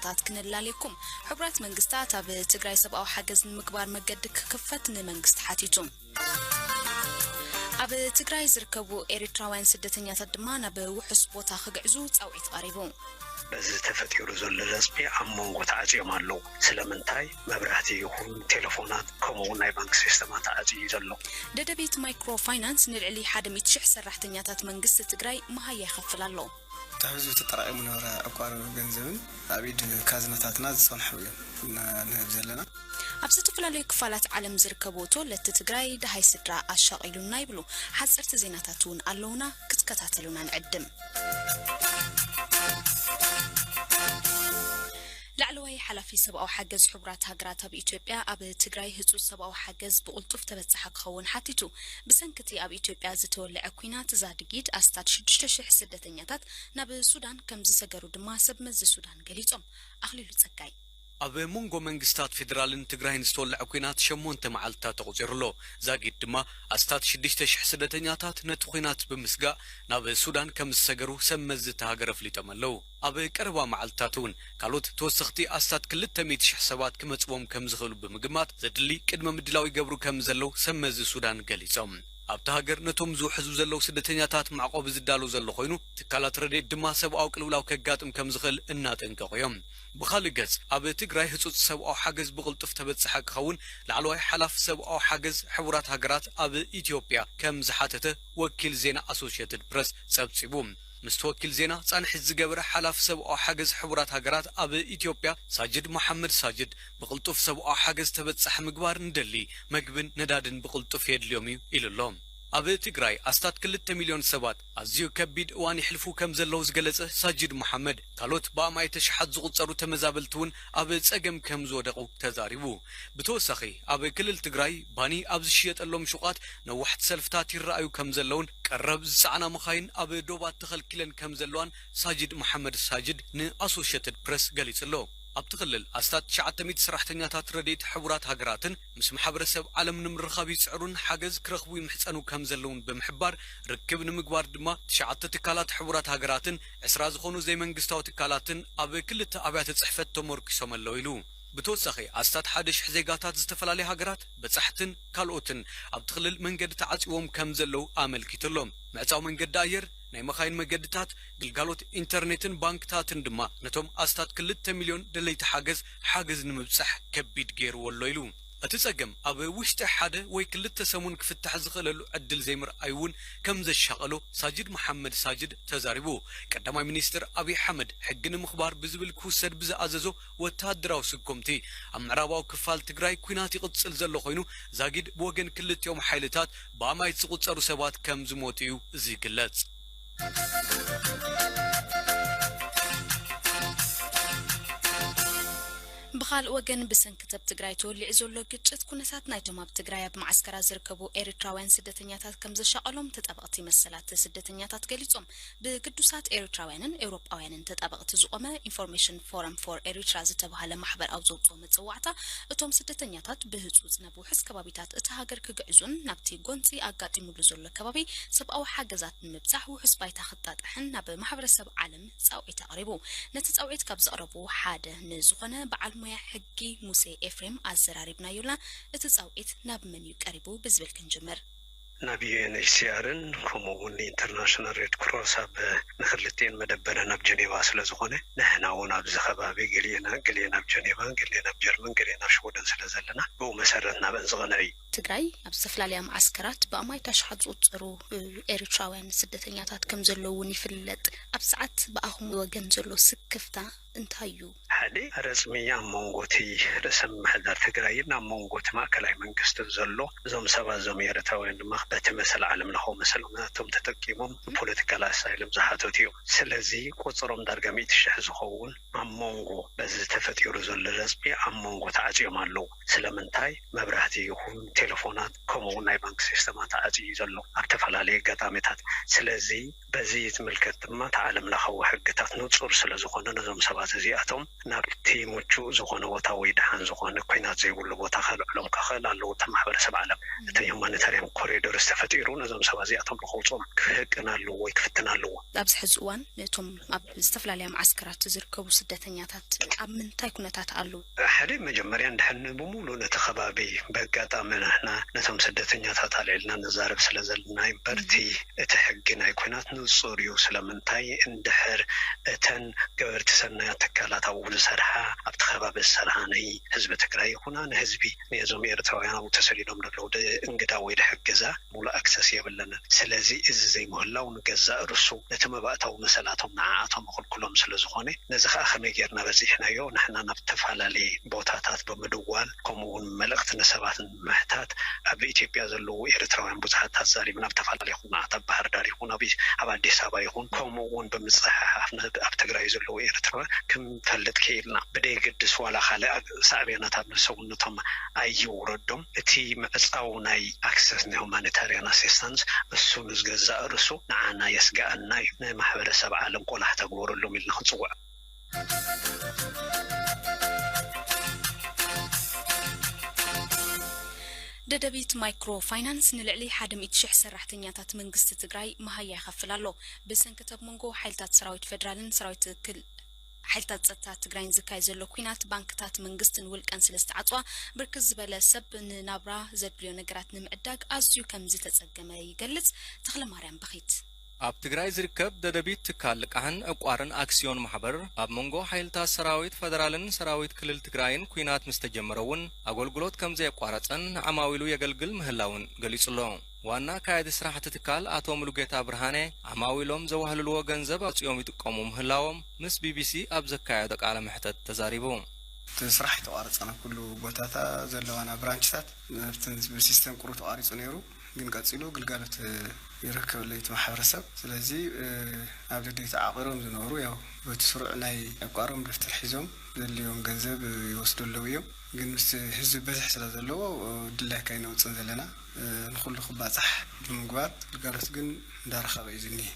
ዜናታት ክንላልየኩም። ሕቡራት መንግስታት ኣብ ትግራይ ሰብኣዊ ሓገዝ ንምግባር መገዲ ክክፈት ንመንግስቲ ሓቲቱ። ኣብ ትግራይ ዝርከቡ ኤርትራውያን ስደተኛታት ድማ ናብ ውሑስ ቦታ ክግዕዙ ጻውዒት ቀሪቡ። በዚ ተፈጢሩ ዘሎ ለዝቢ ኣብ መንጎ ተዓጽዮም ኣለዉ። ስለምንታይ? መብራህቲ ይኹን ቴሌፎናት፣ ከምኡ እውን ናይ ባንክ ሲስተማት ተዓጽዩ እዩ ዘሎ። ደደቢት ማይክሮ ፋይናንስ ንልዕሊ ሓደ ሚእቲ ሺሕ ሰራሕተኛታት መንግስቲ ትግራይ መሃያ ይኸፍል ኣሎ። ካብ ህዝቢ ተጠራቒሙ ነበረ ዕቋር ገንዘብን ኣብ ኢድ ካዝናታትና ዝጸንሑ እዮም እና ንህብ ዘለና። ኣብ ዝተፈላለዩ ክፋላት ዓለም ዝርከቡ ተወለድቲ ትግራይ ደሃይ ስድራ ኣሻቒሉና ይብሉ። ሓፀርቲ ዜናታት እውን ኣለውና፣ ክትከታተሉና ንዕድም። ላዕለዋይ ሓላፊ ሰብኣዊ ሓገዝ ሕቡራት ሃገራት ኣብ ኢትዮጵያ ኣብ ትግራይ ህፁፅ ሰብኣዊ ሓገዝ ብቕልጡፍ ተበፃሒ ክኸውን ሓቲቱ። ብሰንክቲ ኣብ ኢትዮጵያ ዝተወለዐ ኲናት ዛድጊድ ኣስታት ሽዱሽተ ሽሕ ስደተኛታት ናብ ሱዳን ከም ዝሰገሩ ድማ ሰብ መዚ ሱዳን ገሊጾም። ኣኽሊሉ ጸጋይ። ኣብ መንጎ መንግስታት ፌዴራልን ትግራይን ዝተወለዐ ኲናት ሸሞንተ መዓልትታት ተቖጺሩ ኣሎ። ዛጊድ ድማ ኣስታት ሽዱሽተ ሽሕ ስደተኛታት ነቲ ኲናት ብምስጋእ ናብ ሱዳን ከም ዝሰገሩ ሰብ መዚ እታ ሃገር ኣፍሊጦም ኣለዉ። ኣብ ቀረባ መዓልትታት እውን ካልኦት ተወሰኽቲ ኣስታት ክልተ ሚእቲ ሽሕ ሰባት ክመጽዎም ከም ዝኽእሉ ብምግማት ዘድሊ ቅድመ ምድላው ይገብሩ ከም ዘለዉ ሰብ መዚ ሱዳን ገሊጾም። ኣብታ ሃገር ነቶም ዝውሕዙ ዘለዉ ስደተኛታት መዕቆቢ ዝዳሎ ዘሎ ኮይኑ፣ ትካላት ረድኤት ድማ ሰብኣዊ ቅልውላው ከጋጥም ከም ዝኽእል እናጠንቀቑ እዮም። ብኻልእ ገጽ፣ ኣብ ትግራይ ህጹጽ ሰብኣዊ ሓገዝ ብቕልጡፍ ተበጻሒ ክኸውን ላዕለዋይ ሓላፊ ሰብኣዊ ሓገዝ ሕቡራት ሃገራት ኣብ ኢትዮጵያ ከም ዝሓተተ ወኪል ዜና ኣሶሽየትድ ፕረስ ጸብጺቡ። ምስቲ ወኪል ዜና ጻንሒት ዝገበረ ሓላፊ ሰብኣዊ ሓገዝ ሕቡራት ሃገራት ኣብ ኢትዮጵያ ሳጅድ መሓመድ ሳጅድ፣ ብቕልጡፍ ሰብኣዊ ሓገዝ ተበጻሒ ምግባር ንደሊ፣ መግብን ነዳድን ብቕልጡፍ የድልዮም እዩ ኢሉ ኣሎ። ኣብ ትግራይ ኣስታት ክልተ ሚልዮን ሰባት ኣዝዩ ከቢድ እዋን ይሕልፉ ከም ዘለዉ ዝገለጸ ሳጅድ መሓመድ፣ ካልኦት ብኣማኢተ ሸሓት ዝቑጸሩ ተመዛበልቲ እውን ኣብ ጸገም ከም ዝወደቑ ተዛሪቡ። ብተወሳኺ፣ ኣብ ክልል ትግራይ ባኒ ኣብ ዝሽየጠሎም ሹቓት ነዋሕቲ ሰልፍታት ይረኣዩ ከም ዘለውን ቀረብ ዝጸዓና መኻይን ኣብ ዶባት ተኸልኪለን ከም ዘለዋን ሳጅድ መሓመድ ሳጅድ ንኣሶሽየትድ ፕረስ ገሊጹ ኣሎ። ኣብቲ ክልል ኣስታት ትሽዓተ ሚእቲ ሰራሕተኛታት ረድኤት ሕቡራት ሃገራትን ምስ ማሕበረሰብ ዓለም ንምርኻብ ይጽዕሩን ሓገዝ ክረኽቡ ይምሕጸኑ ከም ዘለውን ብምሕባር፣ ርክብ ንምግባር ድማ ትሽዓተ ትካላት ሕቡራት ሃገራትን ዕስራ ዝኾኑ ዘይመንግስታዊ ትካላትን ኣብ ክልተ ኣብያተ ጽሕፈት ተመርኪሶም ኣለዉ ኢሉ። ብተወሳኺ ኣስታት ሓደ ሽሕ ዜጋታት ዝተፈላለያ ሃገራት፣ በጻሕትን ካልኦትን ኣብቲ ክልል መንገዲ ተዓጽዎም ከም ዘለዉ ኣመልኪቱ ኣሎ። ምዕጻው መንገዲ ኣየር፣ ናይ መኻይን መገድታት፣ ግልጋሎት ኢንተርኔትን ባንክታትን ድማ ነቶም ኣስታት ክልተ ሚልዮን ደለይቲ ሓገዝ፣ ሓገዝ ንምብጻሕ ከቢድ ገይርዎ ኣሎ ኢሉ። እቲ ጸገም ኣብ ውሽጢ ሓደ ወይ ክልተ ሰሙን ክፍታሕ ዝኽእለሉ ዕድል ዘይምርኣዩ እውን ከም ዘሻቐሎ ሳጅድ መሓመድ ሳጅድ ተዛሪቡ። ቀዳማይ ሚኒስትር ኣብይ ኣሕመድ ሕጊ ንምኽባር ብዝብል ክውሰድ ብዝኣዘዞ ወተሃደራዊ ስጉምቲ ኣብ ምዕራባዊ ክፋል ትግራይ ኲናት ይቕጽል ዘሎ ኮይኑ፣ ዛጊድ ብወገን ክልቲኦም ሓይልታት ብኣማኢት ዝቑጸሩ ሰባት ከም ዝሞቱ እዩ ዝግለጽ። ብኻልእ ወገን፣ ብሰንኪ ኣብ ትግራይ ተወሊዑ ዘሎ ግጭት፣ ኩነታት ናይቶም ኣብ ትግራይ ኣብ መዓስከራት ዝርከቡ ኤርትራውያን ስደተኛታት ከም ዘሻቐሎም ተጣበቕቲ መሰላት ስደተኛታት ገሊጾም። ብግዱሳት ኤርትራውያንን ኤውሮጳውያንን ተጣበቕቲ ዝቖመ ኢንፎርሜሽን ፎረም ፎር ኤሪትራ ዝተባህለ ማሕበር ኣብ ዘውጽኦ መጸዋዕታ፣ እቶም ስደተኛታት ብህጹጽ ናብ ውሑስ ከባቢታት እታ ሃገር ክግዕዙን ናብቲ ጎንጺ ኣጋጢሙሉ ዘሎ ከባቢ ሰብኣዊ ሓገዛት ንምብጻሕ ውሑስ ባይታ ክጣጣሕን ናብ ማሕበረሰብ ዓለም ጻውዒት ኣቕሪቡ። ነቲ ጻውዒት ካብ ዘቕረቡ ሓደ ንዝኾነ በዓል ሞያ ሕጊ ሙሴ ኤፍሬም ኣዘራሪብናዮ ኣለና። እቲ ጻውዒት ናብ መን እዩ ቀሪቡ ብዝብል ክንጅምር። ናብ ዩ ኤን ኤች ሲ ኣርን ከምኡ እውን ኢንተርናሽናል ሬድ ክሮስ ኣብ ንክልቲኤን መደበረን ኣብ ጀኔቫ ስለ ዝኾነ፣ ንሕና እውን ኣብዚ ከባቢ ገሊኤና፣ ገሊኤን ኣብ ጀኔቫ፣ ገሊኤን ኣብ ጀርመን፣ ገሊኤን ኣብ ሽወደን ስለ ዘለና፣ ብኡ መሰረት ናብአን ዝቐንዕ እዩ። ትግራይ ኣብ ዝተፈላለያ መዓስከራት ብኣማኢት ኣሽሓት ዝቑጸሩ፣ እ፣ ኤርትራውያን ስደተኛታት ከም ዘለዉ እውን ይፍለጥ። ኣብ ሰዓት ብኣኹም ወገን ዘሎ ስክፍታ እንታይ እዩ? ሓደ ረጽሚ ኣብ መንጎ እቲ ርእሰ ምምሕዳር ትግራይን ኣብ መንጎ እቲ ማእከላይ መንግስትን ዘሎ፣ እዞም ሰባት እዞም ኤርትራውያን ድማ በቲ መሰል ዓለም ለኻዊ መሰሎም ናቶም ተጠቂሞም ፖለቲካል ኣሳይለም ዝሓተቱ እዮም። ስለዚ ቁጽሮም ዳርጋ ሚእቲ ሽሕ ዝኸውን ኣብ መንጎ በዚ ተፈጢሩ ዘሎ ረጽሚ ኣብ መንጎ ተዓጽዮም ኣለዉ። ስለምንታይ? መብራህቲ ይኹን ቴሌፎናት ከምኡ እውን ናይ ባንክ ሲስተማት ተዓጽዩ እዩ ዘሎ ኣብ ተፈላለየ ኣጋጣሚታት። ስለዚ በዚ ዝምልከት ድማ እቲ ዓለም ለኻዊ ሕግታት ንጹር ስለ ዝኾነ ነዞም ሰባት እዚኣቶም ናብቲ ምቹእ ዝኾነ ቦታ ወይ ደሓን ዝኾነ ኲናት ዘይብሉ ቦታ ከልዕሎም ክኽእል ኣለዎ። እቲ ማሕበረሰብ ዓለም እቲ ሁማኒታርያን ኮሪዶርስ ተፈጢሩ ነዞም ሰባት እዚኣቶም ንኸውፅኦም ክህቅን ኣለዎ ወይ ክፍትን ኣለዎ። ኣብዚ ሕዚ እዋን ነቶም ኣብ ዝተፈላለያ መዓስከራት ዝርከቡ ስደተኛታት ኣብ ምንታይ ኩነታት ኣለዉ? ሓደ መጀመርያ እንድሕር ብሙሉ ነቲ ከባቢ በጋጣሚ ንሕና ነቶም ስደተኛታት ኣልዒልና ንዛረብ ስለ ዘለና እዩ። በርቲ እቲ ሕጊ ናይ ኩናት ንጹር እዩ። ስለምንታይ እንድሕር እተን ገበርቲ ሰናያት ትካላት ኣብኡ ዝሰርሓ ኣብቲ ከባቢ ዝሰርሓ ናይ ህዝቢ ትግራይ ይኹና ንህዝቢ ነዞም ኤርትራውያን ኣብኡ ተሰዲዶም ዘለዉ ደ-፣ እንግዳ ወይ ድሕር ገዛ ሙሉ ኣክሰስ የብለንን። ስለዚ እዚ ዘይምህላው ንገዛእ ርሱ ነቲ መባእታዊ መሰላቶም ንዓኣቶም ኣኽልክሎም ስለ ዝኾነ፣ ነዚ ኸኣ ከመይ ጌርና በጺሕናዮ? ንሕና ናብ ተፈላለየ ቦታታት ብምድዋል፣ ከምኡ እውን መልእኽቲ ንሰባት ንምሕታት፣ ኣብ ኢትዮጵያ ዘለዉ ኤርትራውያን ብዙሓት ኣዛሪብና፣ ኣብ ተፈላለየ ኩርናዓት፣ ኣብ ባህር ዳር ይኹን፣ ኣብ፣ ኣብ ኣዲስ ኣበባ ይኹን፣ ከምኡ እውን ብምጽሕሓፍ ን-፣ ኣብ ትግራይ ዘለዉ ኤርትራውያን ክንፈልጥ ክኢልና። ብደይግድስ ዋላ ካልእ ሳዕቤናት ኣብ ሰውነቶም ኣይውረዶም። እቲ ምዕጻው ናይ ኣክሰስ ናይ ሁማኒታርያን ኣሲስታንስ እሱ ንዝገዛእ ርእሱ ንዓና የስግኣና እዩ። ንማሕበረሰብ ዓለም ቆላሕ ተግበረሎም ኢልና ክንጽውዕ። ደደቢት ማይክሮ ፋይናንስ ንልዕሊ ሓደ ሚእቲ ሽሕ ሰራሕተኛታት መንግስቲ ትግራይ መሃያ ይኸፍል ኣሎ። ብሰንኪ ኣብ መንጎ ሓይልታት ሰራዊት ፌደራልን ሰራዊት ክል-፣ ሓይልታት ጸጥታ ትግራይን ዝካየድ ዘሎ ኲናት ባንክታት መንግስትን ውልቀን ስለ ዝተዓጽዋ ብርክት ዝበለ ሰብ ንናብራ ዘድልዮ ነገራት ንምዕዳግ ኣዝዩ ከም ዝተጸገመ ይገልጽ። ተኽለማርያም በኺት። ኣብ ትግራይ ዝርከብ ደደቢት ትካል ልቃሕን ዕቋርን ኣክስዮን ማሕበር ኣብ መንጎ ሓይልታት ሰራዊት ፈደራልን ሰራዊት ክልል ትግራይን ኲናት ምስ ተጀመረ እውን ኣገልግሎት ከም ዘየቋረጸን ንዓማዊሉ የገልግል ምህላውን ገሊጹ ኣሎ። ዋና ኣካያዲ ስራሕ እቲ ትካል ኣቶ ሙሉጌታ ብርሃነ ዓማዊሎም ዘዋህልልዎ ገንዘብ ኣውጺኦም ይጥቀሙ ምህላዎም ምስ ቢቢሲ ኣብ ዘካየዶ ቃለ መሕተት ተዛሪቡ። እቲ ስራሕ ኣይተቋረጸን። ኣብ ኩሉ ቦታታ ዘለዋና ብራንችታት ኣብቲ ብሲስተም ቁሩብ ተቋሪጹ ነይሩ፣ ግን ቀጺሉ ግልጋሎት ይረከበሉ እዩ እቲ ማሕበረሰብ። ስለዚ፣ እ፣ ኣብ ደደቢት ዓቒሮም ዝነበሩ ያው በቲ ስሩዕ ናይ ዕቋሮም ደፍተር ሒዞም ዘድልዮም ገንዘብ ይወስዱ ኣለዉ እዮም። ግን ምስ ህዝቢ በዝሒ ስለ ዘለዎ፣ እ፣ ድላይካ ኣይነውፅን ዘለና። እ፣ ንኹሉ ክባፃሕ ብምግባር ግልጋሎት ግን እንዳረኸበ እዩ ዝኒሀ።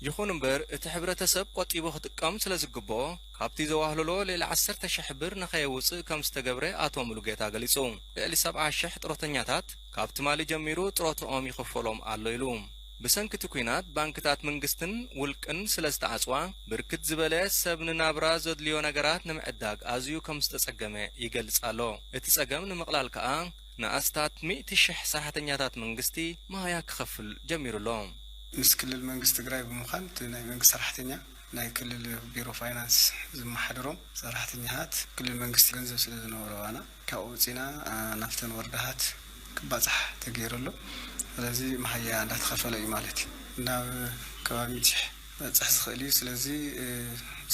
ይኹን እምበር እቲ ሕብረተሰብ ቆጢቡ ክጥቀም ስለ ዝግብኦ ካብቲ ዘዋህለሎ ልዕሊ ዓሰርተ ሽሕ ብር ንኸየውፅእ ከም ዝተገብረ ኣቶ ሙሉጌታ ገሊጹ። ልዕሊ ሰብዓ ሽሕ ጥሮተኛታት ካብ ትማሊ ጀሚሩ ጥሮትኦም ይኽፈሎም ኣሎ ኢሉ። ብሰንኪ እቲ ኲናት ባንክታት መንግስትን ውልቅን ስለ ዝተዓጽዋ ብርክት ዝበለ ሰብ ንናብራ ዘድልዮ ነገራት ንምዕዳግ ኣዝዩ ከም ዝተጸገመ ይገልጽ ኣሎ። እቲ ጸገም ንምቕላል ከኣ ንኣስታት ሚእቲ ሽሕ ሰራሕተኛታት መንግስቲ መሃያ ክኸፍል ጀሚሩ ኣሎ። ምስ ክልል መንግስቲ ትግራይ ብምዃን እቲ ናይ መንግስቲ ሰራሕተኛ ናይ ክልል ቢሮ ፋይናንስ ዝመሓደሮም ሰራሕተኛታት ክልል መንግስቲ ገንዘብ ስለ ዝነበሮ ዋና ካብኡ ወፂና፣ አ፣ ናብተን ወረዳታት ክባፃሕ ተገይሩ ኣሎ። ስለዚ መሃያ እንዳተኸፈለ እዩ ማለት እዩ። ናብ ከባቢ ሚእቲ ሽሕ ክበፅሕ ዝኽእል እዩ። ስለዚ፣ እ፣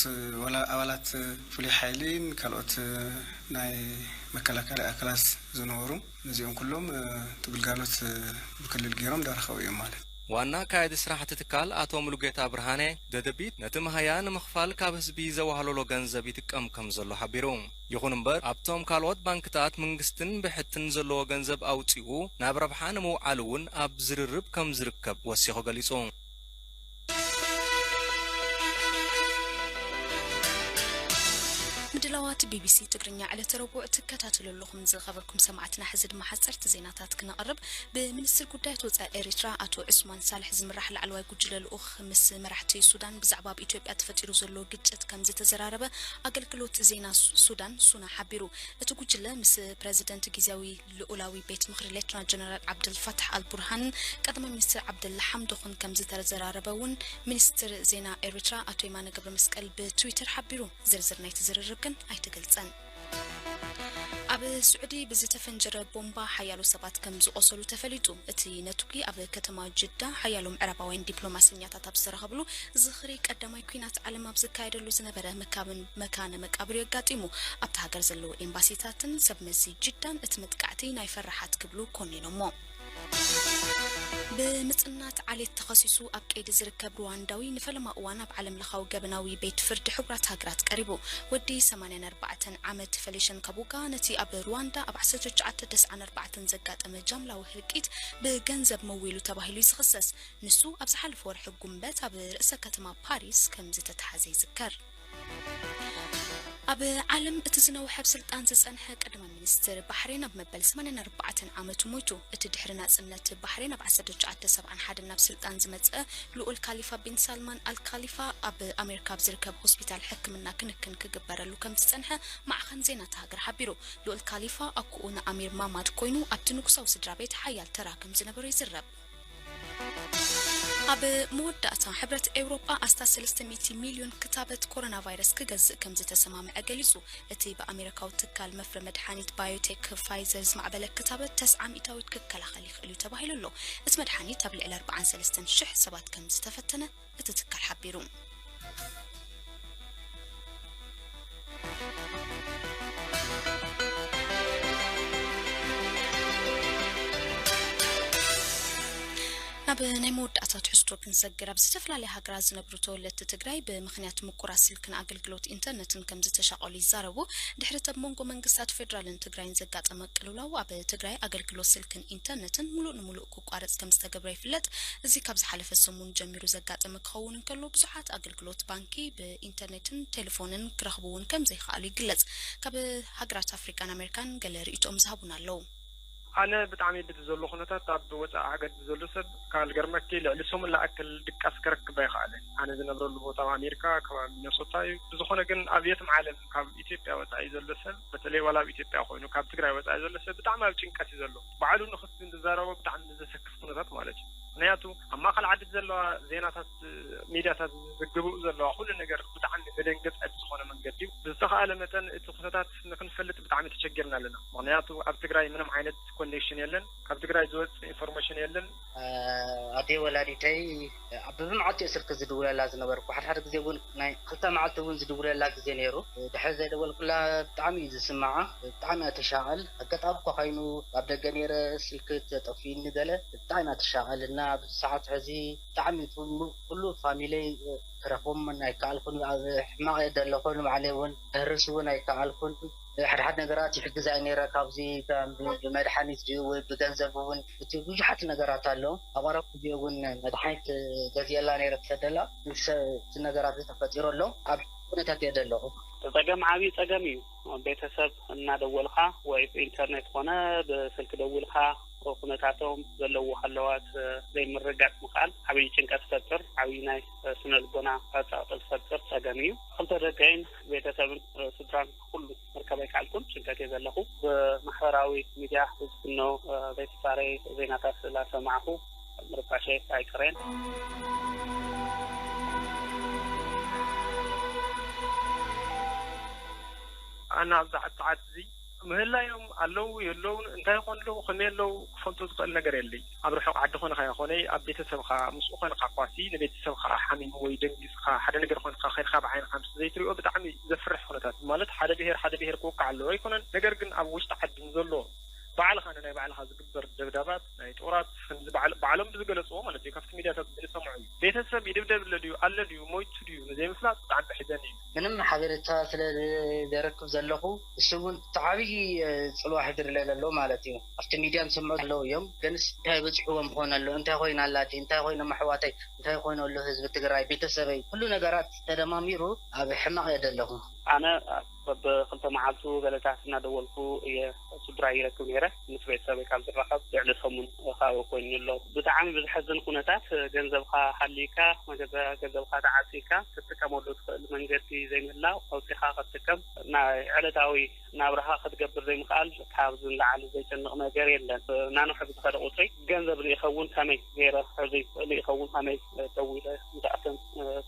ስ-፣ ወላ ኣባላት ፍሉይ ሓይሊን ካልኦት፣ እ፣ ናይ መከላከሊ ኣካላት ዝነበሩ ነዚኦም ኩሎም፣ እ፣ እቲ ግልጋሎት፣ እ፣ ብክልል ገይሮም እንዳረኸቡ እዮም ማለት እዩ። ዋና ኣካያዲ ስራሕ እቲ ትካል ኣቶ ሙሉጌታ ብርሃነ፣ ደደቢት ነቲ መሃያ ንምኽፋል ካብ ህዝቢ ዘዋህለሎ ገንዘብ ይጥቀም ከም ዘሎ ሓቢሩ። ይኹን እምበር ኣብቶም ካልኦት ባንክታት መንግስትን ብሕትን ዘለዎ ገንዘብ ኣውጺኡ ናብ ረብሓ ንምውዓል እውን ኣብ ዝርርብ ከም ዝርከብ ወሲኹ ገሊጹ። ምድላዋት ቢቢሲ ትግርኛ ዕለተ ረቡዕ ትከታተሉ ኣለኹም ዝኸበርኩም ሰማዕትና። ሕዚ ድማ ሓፀርቲ ዜናታት ክነቕርብ። ብሚኒስትር ጉዳያት ወፃኢ ኤሪትራ ኣቶ ዑስማን ሳልሕ ዝምራሕ ላዕለዋይ ጉጅለ ልኡኽ ምስ መራሕቲ ሱዳን ብዛዕባ ኣብ ኢትዮጵያ ተፈጢሩ ዘሎ ግጭት ከም ዝተዘራረበ ኣገልግሎት ዜና ሱ-፣ ሱዳን ሱና ሓቢሩ። እቲ ጉጅለ ምስ ፕረዚደንት ግዝያዊ ልኡላዊ ቤት ምኽሪ ሌተና ጀነራል ዓብደልፋታሕ ኣልቡርሃንን ቀዳማይ ሚኒስትር ዓብደላ ሓምዶኽን ከም ዝተዘራረበ እውን ሚኒስትር ዜና ኤሪትራ ኣቶ የማነ ገብረመስቀል ብትዊተር ሓቢሩ። ዝርዝር ናይቲ ዝርርብ ግን ኣይተገልጸን። ኣብ ስዑዲ ብዝተፈንጀረ ቦምባ ሓያሎ ሰባት ከም ዝቖሰሉ ተፈሊጡ። እቲ ነትጒ ኣብ ከተማ ጅዳ ሓያሎ ምዕራባውያን ዲፕሎማሰኛታት ኣብ ዝተረኸብሉ ዝኽሪ ቀዳማይ ኲናት ዓለም ኣብ ዝካየደሉ ዝነበረ መካብን-፣ መካነ መቃብር እዩ ኣጋጢሙ። ኣብታ ሃገር ዘለዉ ኤምባሲታትን ሰብ መዚ ጅዳን እቲ መጥቃዕቲ ናይ ፈራሓት ክብሉ ኮኒኖሞ። ብምጽናት ዓሌት ተኸሲሱ ኣብ ቀይዲ ዝርከብ ሩዋንዳዊ ንፈለማ እዋን ኣብ ዓለም ለኻዊ ገበናዊ ቤት ፍርዲ ሕቡራት ሃገራት ቀሪቡ። ወዲ ሰማንያን ኣርባዕተን ዓመት ፈሊሸን ካቡጋ ነቲ ኣብ ሩዋንዳ ኣብ ዓሰርተ ትሽዓተ ተስዓን ኣርባዕተን ዘጋጠመ ጃምላዊ ህልቂት ብገንዘብ መዊሉ ተባሂሉ እዩ ዝኽሰስ። ንሱ ኣብ ዝሓለፈ ወርሒ ጉንበት ኣብ ርእሰ ከተማ ፓሪስ ከም ዝተተሓዘ ይዝከር። ኣብ ዓለም እቲ ዝነውሐ ኣብ ስልጣን ዝጸንሐ ቀዳማይ ሚኒስትር ባሕሬን ኣብ መበል ሰማንያን ኣርባዕተን ዓመቱ ሞይቱ። እቲ ድሕሪ ናጽነት ባሕሬን ኣብ ዓሰርተ ትሽዓተ ሰብዓን ሓደን ናብ ስልጣን ዝመጸ ልኡል ካሊፋ ቢን ሳልማን ኣል ካሊፋ ኣብ ኣሜሪካ ኣብ ዝርከብ ሆስፒታል ሕክምና ክንክን ክግበረሉ ከም ዝጸንሐ ማዕኸን ዜና እታ ሃገር ሓቢሩ። ልኡል ካሊፋ ኣኩኡ ንኣሚር ማማድ ኮይኑ ኣብቲ ንጉሳዊ ስድራ ቤት ሓያል ተራ ከም ዝነበሮ ይዝረብ። ኣብ መወዳእታ፣ ሕብረት ኤውሮጳ ኣስታት ሰለስተ ሚእቲ ሚልዮን ክታበት ኮሮና ቫይረስ ክገዝእ ከም ዝተሰማምዐ ገሊጹ። እቲ ብኣሜሪካዊ ትካል መፍረ መድሓኒት ባዮቴክ ፋይዘር ዝማዕበለ ክታበት ተስዓ ሚእታዊት ክከላኸል ይኽእል እዩ ተባሂሉ ኣሎ። እቲ መድሓኒት ኣብ ልዕሊ ኣርባዓን ሰለስተን ሽሕ ሰባት ከም ዝተፈተነ እቲ ትካል ሓቢሩ። ናብ ናይ መወዳእታ ትሕዝቶ ክንሰግር፣ ኣብ ዝተፈላለያ ሃገራት ዝነብሩ ተወለድቲ ትግራይ ብምኽንያት ምቁራስ ስልክን ኣገልግሎት ኢንተርነትን ከም ዝተሻቐሉ ይዛረቡ። ድሕሪ እቲ ኣብ መንጎ መንግስታት ፌዴራልን ትግራይን ዘጋጠመ ቅልውላው፣ ኣብ ትግራይ ኣገልግሎት ስልክን ኢንተርነትን ሙሉእ ንሙሉእ ክቋረጽ ከም ዝተገብረ ይፍለጥ። እዚ ካብ ዝሓለፈ ሰሙን ጀሚሩ ዘጋጠመ ክኸውን እንከሎ፣ ብዙሓት ኣገልግሎት ባንኪ ብኢንተርኔትን ቴሌፎንን ክረኽቡ እውን ከም ዘይከኣሉ ይግለጽ። ካብ ሃገራት ኣፍሪቃን ኣሜሪካን ገለ ርእይቶኦም ዝሃቡና ኣለዉ። ኣነ ብጣዕሚ በቲ ዘሎ ኩነታት ኣብ ወፃኢ ሃገር ብዘሎ ሰብ ካብ ዝገርመኪ ልዕሊ ሰሙን ዝኣክል ድቃስ ክረክብ ኣይኸኣለን። ኣነ ዝነብረሉ ቦታ ኣብ ኣሜሪካ ከባቢ ሚነሶታ እዩ። ብዝኾነ ግን ኣብ የትም ዓለም ካብ ኢትዮጵያ ወፃኢ ዘሎ ሰብ፣ በተለይ ዋላ ኣብ ኢትዮጵያ ኮይኑ ካብ ትግራይ ወፃኢ ዘሎ ሰብ ብጣዕሚ ኣብ ጭንቀት እዩ ዘሎ። ባዕሉ ንክስቲ ዝዛረቦ ብጣዕሚ ዘሰክፍ ኩነታት ማለት እዩ። ምክንያቱ ኣብ ማእኸል ዓዲ ዘለዋ ዜናታት፣ ሚድያታት ዝዝግብኡ ዘለዋ ኩሉ ነገር ብጣዕሚ መደንገፂ ዝኾነ መንገዲ እዩ። ብዝተኻእለ መጠን እቲ ኩነታት ንክንፈልጥ ብጣዕሚ ተቸጊርና ኣለና። ምክንያቱ ኣብ ትግራይ ምንም ዓይነት ኮኔክሽን የለን፣ ካብ ትግራይ ዝወፅእ ኢንፎርሜሽን የለን። ኣደይ ወላዲተይ ኣብ ብብመዓልቲ እየ ስልኪ ዝድውለላ ዝነበርኩ። ሓደ ሓደ ግዜ እውን ናይ ክልተ መዓልቲ እውን ዝድውለላ ግዜ ነይሩ። ድሕሪ ዘይደወልኩላ ብጣዕሚ እዩ ዝስምዓ፣ ብጣዕሚ እያ ትሻቐል። ኣጋጣሚ እኳ ኮይኑ ኣብ ደገ ነይረ ስልኪ ተጠፊኡኒ ገለ ብጣዕሚ እያ ትሻቐል እና ኣብዚ ሰዓት ሕዚ ብጣዕሚ ኩሉ ኩሉ ፋሚለይ ክረኽቦም ኣይከኣልኩን። ኣብ ሕማቕ እየ ዘለኹ። ንባዕለይ እውን ከህርስ እውን ኣይከኣልኩን። ሓደ ሓደ ነገራት ይሕግዛ እየ ነይረ። ካብዚ ከም ብመድሓኒት ድዩ ወይ ብገንዘብ እውን እቲ ብዙሓት ነገራት ኣሎ። ኣብ ቀረባ ግዜ እውን መድሓኒት ገዚኤላ ነይረ ክሰደላ። እቲ ነገራት እዚ ተፈጢሩ ኣሎ። ኣብ ኩነታት እየ ዘለኹ። ጸገም ዓብዪ ጸገም እዩ። ቤተሰብ እናደወልኻ ወይ ብኢንተርኔት ኮነ ብስልኪ ደዊልካ ኩነታቶም ዘለዎ ሃለዋት ዘይምርጋጽ ምኽኣል ዓብዪ ጭንቀት ዝፈጥር፣ ዓብዪ ናይ ስነ ልቦና ጸቕጢ ዝፈጥር ጸገም እዩ። ክልተ ደቀይን ቤተሰብን ስድራን ኩሉ ምርካብ ኣይከኣልኩን፣ ጭንቀት እየ ዘለኹ። ብማሕበራዊ ሚድያ ዝፍኖ ዘይተጻረየ ዜናታት ስላሰማዕኹ ምርባሸይ ኣይቀረን። ኣነ ኣብ ሰዓት ሰዓት እዚ ምህላዮም ኣለዉ የለውን እንታይ ይኾኑ ኣለዉ ከመይ ኣለዉ ክፈልጦ ዝኽእል ነገር የለይ። ኣብ ርሑቕ ዓዲ ኾንኻ ይኾነይ ኣብ ቤተሰብኻ ምስኡ ኾንኻ ኳሲ ንቤተሰብኻ ሓሚሙ ወይ ደንጊጽኻ ሓደ ነገር ኾንካ ኸድካ ብዓይንኻ ምስ ዘይትሪኦ ብጣዕሚ ዘፍርሕ ኩነታት ማለት ሓደ ብሄር ሓደ ብሄር ክወቅዕ ኣለዎ ኣይኮነን። ነገር ግን ኣብ ውሽጢ ዓዲ ንዘሎ ባዕልኻ ንናይ ባዕልኻ ዝግበር ደብዳባት ናይ ጦራት ከምዚ ባዕል- ባዕሎም ብዝገለፅዎ ማለት እዩ ካብቲ ሚድያታት ብንሰምዖ እዩ። ቤተሰብ ይድብደብ ኣሎ ድዩ ኣለ ድዩ ሞይቱ ድዩ ንዘይምፍላጥ ብጣዕሚ ሕዘን እዩ። ምንም ሓበሬታ ስለ ዘረክብ ዘለኹ እሱ እውን እቲ ዓብዪ ፅልዋ ሕድር ዘሎ ማለት እዩ። ኣብቲ ሚድያ ንሰምዖ ኣለዉ እዮም ግንስ እንታይ በፅሕዎም ክኾን ኣሎ እንታይ ኮይና ኣላቲ እንታይ ኮይኖም ኣሕዋተይ እንታይ ኮይኑ ኣሎ ህዝቢ ትግራይ ቤተሰበይ ኩሉ ነገራት ተደማሚሩ ኣብ ሕማቕ እየ ዘለኹ። ኣነ በብክልተ መዓልቱ ገለታት እናደወልኩ እየ ስድራይ ይረክብ ነይረ ምስ ቤተሰበይ ካብ ዝራኸብ ልዕሊ ሰሙን ካብኡ ኮይኑ ኣሎ። ብጣዕሚ ብዝሐዝን ኩነታት ገንዘብካ ሃልይካ መገዛ ገንዘብካ ተዓፂካ ክትጥቀመሉ ትኽእል መንገዲ ዘይምህላው ኣውፂኻ ክትጥቀም ናይ ዕለታዊ ናብራኻ ክትገብር ዘይምኽኣል ካብዚ ንላዕሊ ዘጨንቕ ነገር የለን። ናንውሒ ብዝኸደ ቁፅሪ ገንዘብ ልኢኸ እውን ከመይ ገይረ ሕዚ ልኢኸ እውን ከመይ ደዊለ ምስኣቶም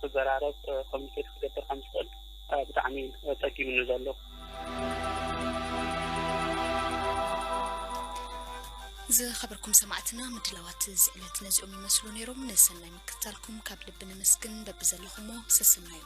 ክዘራረብ ኮሚኒኬት ክገብር ከም ዝኽእል ብጣዕሚ እዩ ጸጊሙኒ ዘሎ። ዝኸበርኩም ሰማዕትና ምድላዋት እዚ ዕለት ነዚኦም ይመስሉ ነይሮም። ንሰናይ ምክትታልኩም ካብ ልቢ ነመስግን። በብዘለኹሞ ሰስናዩ።